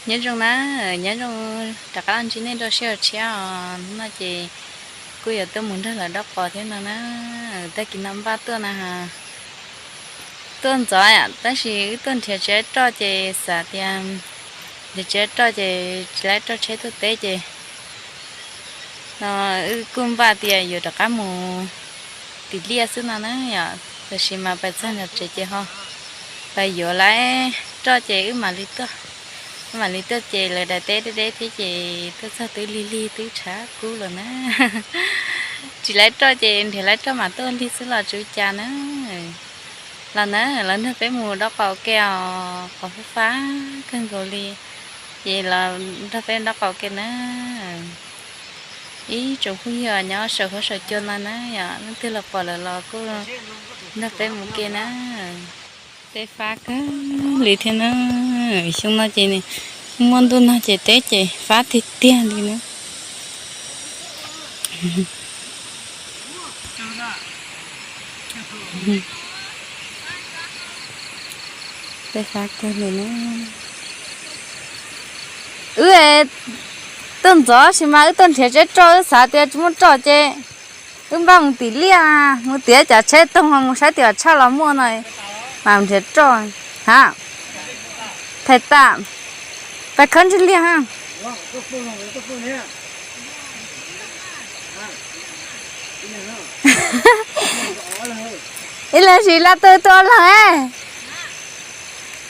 Nyob zoo na, nyob zoo, rov qab los ntsib nej rau sij hawm tshiab os. Hnub no ces kuj yuav tuaj mus nrog lawv dob qos thiab no na. Tag kis no npaj tuaj na, tuaj ntxov tab sis wb tuaj nrhiav tsis laib roj ces xav tias nrhiav tsis laib roj ces tsis laib roj tsheb tuaj teb ces no wb kuj npaj tias yuav rov qab mus tim liaj xwb no na yom. Tab sis mas pais txog nram tsev ces ho pais yuav laib roj ces wb mam li tuaj, wb mam li tuaj ces lawv daim teb deb deb thiab ces tuaj txog twb lig lig twb tshav kub lawm na. Tsis laib roj ces nrhiav laib roj mam tuaj lig xwb los tsis ua cas na. Los na, los nrog peb mus dob qos ua ke os, qos fab fab kawg nkaus li. Ces los nrog peb dob qos ua ke na. Ib tsoom phooj ywg nyob saum huab saum cua no na yom, leej twg los pom lawm los kuj nrog peb mus ua ke na. Tej fab kawg li thiab na. Xyoo no ces muaj ntuj no ces teb ces fab tiag tiag li na. Tej fab kawg li na. Wb tuaj ntxov sis mas wb tuaj nrhiav tsis laib roj, wb xav tias tsis muaj roj ces wb npaj mus tim liaj, mus tiav cov tsheb toog mus saib tias tshaj los muaj no mam nrhiav roj. Ha, thais tas, pais khawb ntswg liaj ha. Ib leeg sis laj tuaj tuaj ob leeg.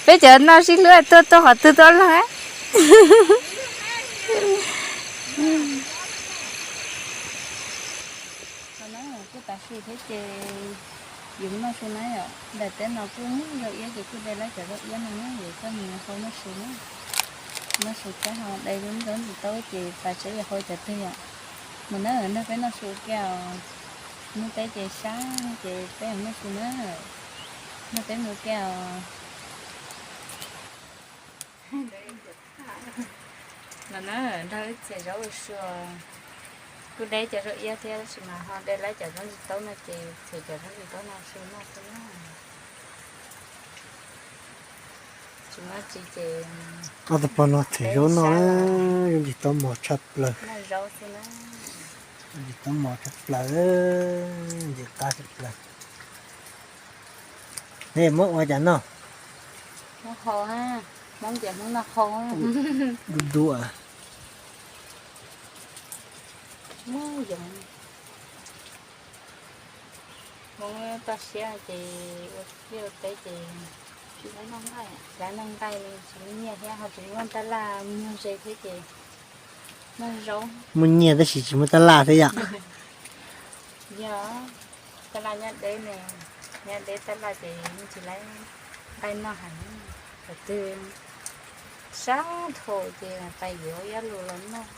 Peb cov no sib hlub tuaj tuaj qhov twg tuaj ob leeg. Kuj tav su thiab ces yus noj su na yom, daim teb no kuj zaub iab ces kuj de laib cov zaub iab no na, yus coj mus hau noj su na. Noj su thiab ho de lub ntawd ntsis taub ces pais seb yuav hau cov twg yom. Mus na, nrog peb noj su kiag os. Hnub teb ces sab ces peb mus noj su na. Nrog peb mus kiag os. No na, nrog wb txiav zaub ua su. Kuj de cov zaub iab thiab tab sis mas ho de laib cov zaub ntsis taub no ces txiav cov zaub ntsis taub no su noj xwb na. Tsis muaj tsi ces ob tug pog no txiav zaub noj, zaub ntsis taub mos tshaj plaws. Noj zaub xwb na. Zaub ntsis taub mos tshaj plaws, ntxim qab tshaj plaws. Nej muab ua cas noj? Muab hau, Hmoob ces Hmoob noj hau. Dub dub. Muab yoov, Hmoob toj siab ces ua liaj ua teb ces tsis laib noj nqaij li, tsis muaj nyiaj thiab ho tsis muaj tab laj muag ze thiab ces noj zaub. Muaj nyiaj tab sis tsis muaj tab laj thiab yom. Yog, tab laj nyob deb ne, nyob deb tab laj ces yeej tsis laib nqaij noj heev. Thaum twg sab dhau ces pais yuav ib lus los noj.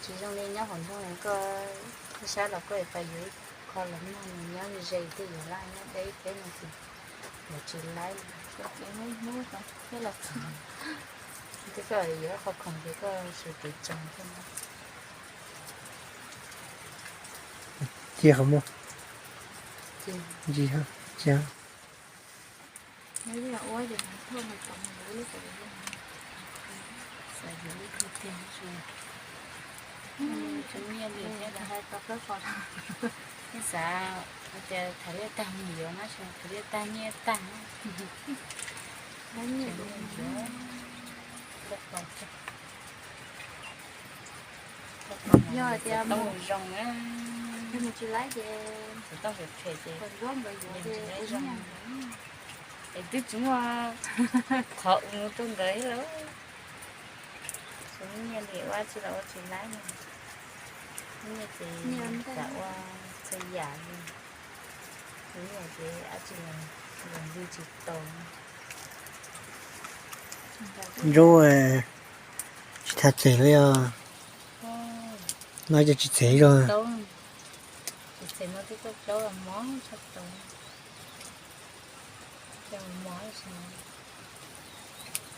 Tsis zoo li nyob hauv nroog, koj sab los koj pais yuav ib qho los noj, nyob ze ze tej yuav laj, nyob deb peb no ces yuav tsis laib. Twb koj yuav qhov khoom ces koj sawv kev tsoos thiab. Cia qhov muag. Ntsis, cia. Xav tias thaiv liaj tag mus yuav mas, thaiv liaj tag nyiaj tag. Yog tias tau zoo na, tsis laib ces tau phem phem ces es twb tsis muaj qhov ua rau nkawd lawm. Tsis muaj nyiaj li ua tsis los ua tsis laib no. Nyiaj ces xav ua txhua yam li. Tsis muaj nyiaj ces dab tsi los ntws tsis tau. Ntsub, tsis tas txem li os. No ces tsis txem zog. Tsis txem no twb tuaj plaub los mos tshaj tau.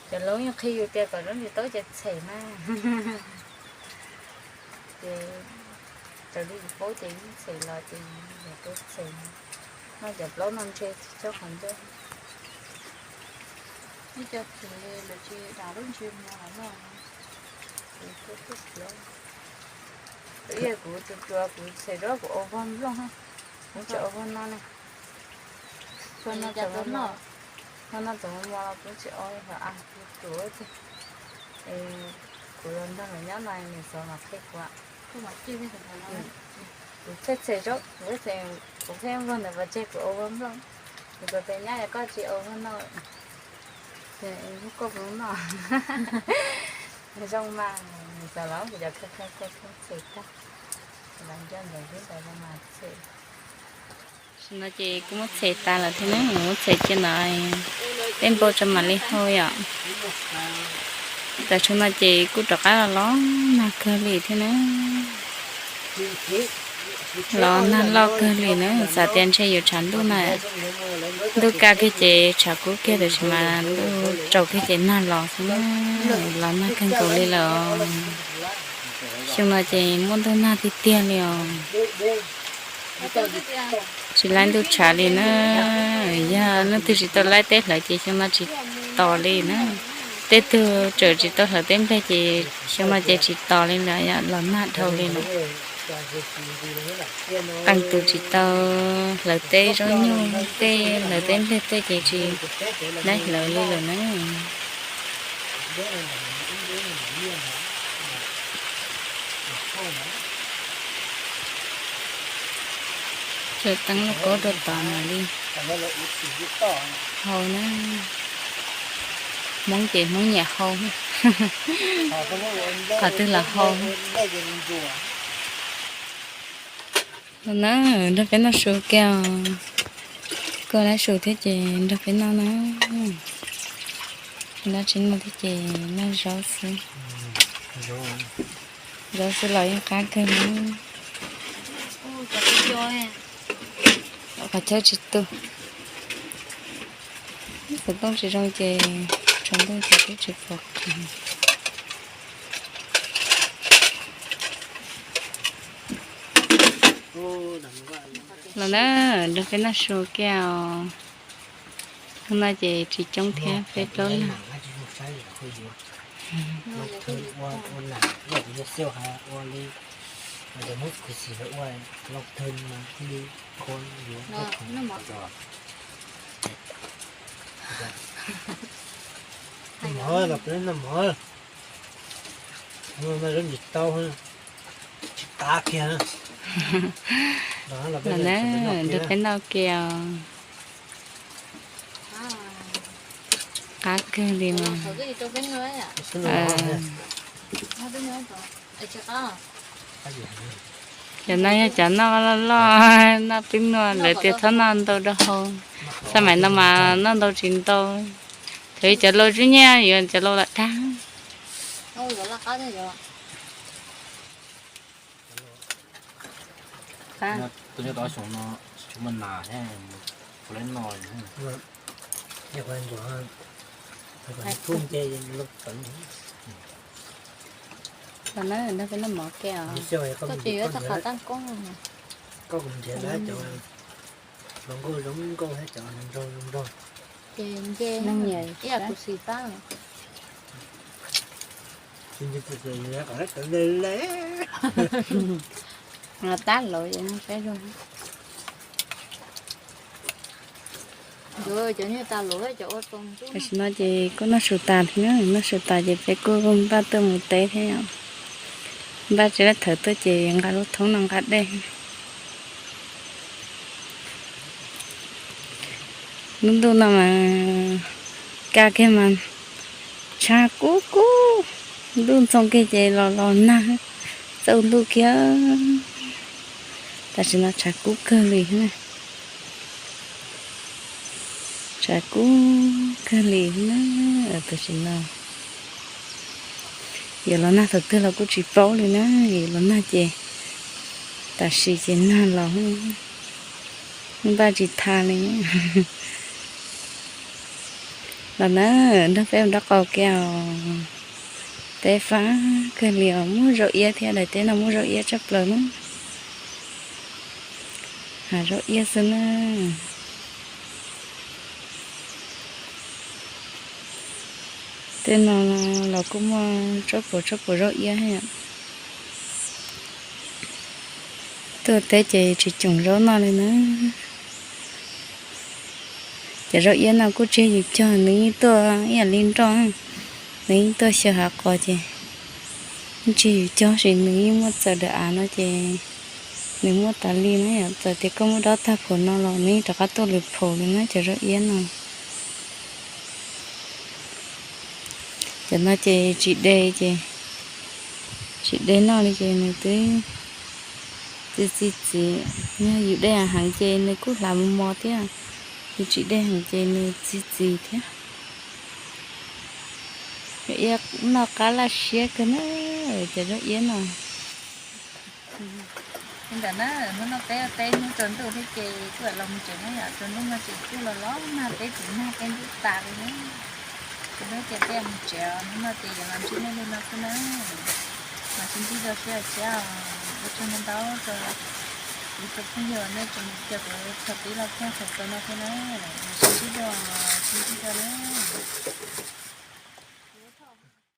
Cov laus yeej qhia yus tias kom zaub ntsis taub ces txhem na. Ces raws li yus paub ces yeej txhem los ces yus tuaj txhem. Noj cov plaub no ntshe tsis txhob qhov ncauj. Ib co txiv lawv tsis dam lub ntsis mus los noj. Kuv tus tuav kuv txhem rau kuv ua vog nplooj, kuv tsis ua vog no ne. Vog no txawm mos mos los kuv tsis ua li hov a, kuv tuav tiag. Kuv los nrog lawv nyob no nws xav mam qhia kuv. Kuv txhem txhem rau kuv, kuv pheej vog ntawd pas tseg kuv ua vog nplooj. Kuv tus tes nyab yog koj tsis ua vog no, koj puas noj? Zoo mas, nws xav los kuv cov kha kha kha kha txhem tag, los nco ntawd xwb ntawd los mas txhem. Tam sim no ces kuj muab txhem tas lawm thiab na, muab txhem cia no, tej npau tso mam li hau yom. Tam sim no ces kuj rov qab los los nag kawg li thiab na. Los nag loj kawg li na, xav tias ntshe yuav tshav ntuj na. Ntuj kaj kiag ces tshav kub kiag, tab sis mas ntuj tsaus kiag ces nag los xwb na. Los nag kawg nkaus li lawm. Xyoo no ces muaj ntuj nag tiag tiag li os. Tsis laib ntuj tshav li na. Yog leej twg tsis tau laib teb hlawv ces xyoo no tsis tos li na. Tej tug tseem tsis tau hlawv teb nplej ces xyoo no ces tsis tos li lawm, los nag dhau li lawm. Qee tus tsis tau hlawv teb zaub nyuj tej, hlawv teb nplej tej ces tsis laib hlawv li lawm na. Tseem teeb lauj kaub rau tod mam li hau na. Hmoob ces Hmoob nyiam hau, qhov twg los hau. Los na, nrog peb noj su kiag os. Koj lab su thiab ces nrog peb noj na. Dab tsi noj thiab ces noj zaub xwb. Zaub xwb los yeej qab kawg li. Qhov chaw tsis tu, xov tooj tsis zoo ces tsaus ntuj ces twb tsis pom. Los na, nrog peb noj su kiag os. Hnub no ces tsis coob thiab, peb plaub leeg. Mov los peb noj mov, no zaub tsis qab kiag. Los na, nrog peb noj kiag os. Qab kawg li mas. Cov no yog cov noj loj loj, noj peb noj, lawv tias txhob noj ntau rau hau. Xab maim no mas noj ntau tsis ntau. Thaum cov laus tsuj nyiaj yuav cov laus lam dag. Los na, nrog peb noj mov kiag os. Koj tsis yuav tau qhov tag koob. Ces nce, ib yam kuv xis pab. Tab lawv peb zoo. Tam sim no ces kuj noj su tas thiab na, noj su tas ces peb kuj npaj tuaj mus teb thiab os. Npaj tsis dab thawv tuaj ces nqa lub thoob no nqa dej. Lub ntuj no mas kaj kiag mas tshav kub kub, ntuj ntxhoo kiag ces los los nag, txaus ntuj kiag. Tam sim no tshav kub kawg li na. Tshav kub kawg li na, tam sim no. Yuav los nag thaum twg los kuj tsis paub li na, yuav los nag ces tam sim ces nag los, npaj tsis tau li. Los na, nrog peb mus nraub qaum kiag os. Teb fab kawg li os, muaj zaub iab thiab, daim teb no muaj zaub iab tshaj plaws na. Hav zaub iab xwb na. Tej no los kuj muaj tsob puas tsob puas zaub iab thiab. Tuaj teb ces tsis coom zaub noj li na. Cov zaub iab no kuj tsis yog yus cog, nws yeej tuaj ib yam li nroj, nws yeej tuaj xyaw hav qos ces yeej tsis yog yus cog, tab sis nws yeej muaj txawm daim av no ces nws muaj tas li na. Yog txawm tias koj muab dob tag phaum no los nws yeej rov qab tuaj lwm phaum li na cov zaub iab no. Cov no ces tsis de, ces tsis de noj li ces nws twb txi txiv txiv. Yog yus de heev ces nws kuj hlav mos mos thiab, yus tsis de heev ces nws txi txiv thiab. Zaub iab noj qab laj siab kawg na, cov zaub iab no. Li ntawd na, hnub no peb ua teb hnub tsaus ntuj thiab ces kuj los mus tsev na yom, tsaus ntuj no ces kuj los los nag, peb tsis nag peb ntub tas li na. Ces hnub ces peb mus tsev, hnub no ces yuav los ntsib nej li no xwb na. Los sib ntsib dua sib hais thiab, ua tsaug ntau ntau rau kuv tus phooj ywg nej tseem caum kuv thaum pib los txog thaum xaus no thiab na. Los sib ntsib dua, sib ntsib dua na.